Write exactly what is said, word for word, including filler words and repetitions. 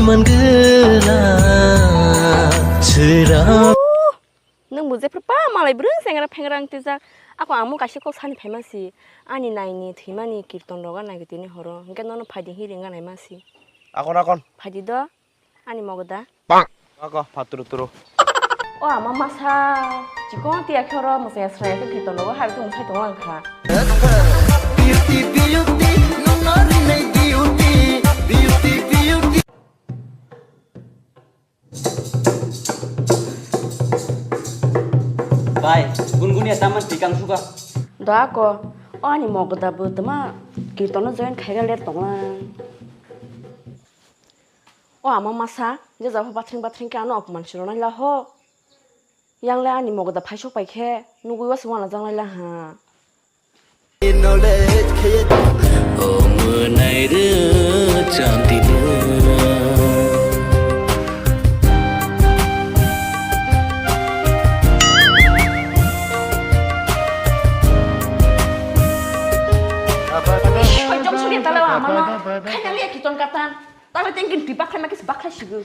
Mangala sera. Nwng bo jephru pa malai bwrwng sengra phengra wng twijak. Ako ang mo kaisa kok sani phaima si. Ani naini thwimani kirton rogo nai tini horo. Hwnkhe nono phaidi hi ringna naima si. Akon akon. Phaidi do. Ani mogoda. Ako phaturu turu. O ama masa. Chikon tiya khoro mwsai srai khe kirton rogo hai khe mwsai tong lang kha. Beauty, beauty, no, no, rinai beauty, beauty, beauty. Bai, gungunia taman tikang suka. Da ko, o ani mogoda bo tama kirtono join khaiga ler tonglang. O ama masa, je jabo bathring bathring ke ano apman sirona la ho. Yang le ani mogoda phaisok pai khe, nugui wasi wana jang lai la ha. Omo naire chanti no. Koi jong suri tala amano. Khaina liya kiton katan. Tala tengkin tipak khaima kis bakhai sigu.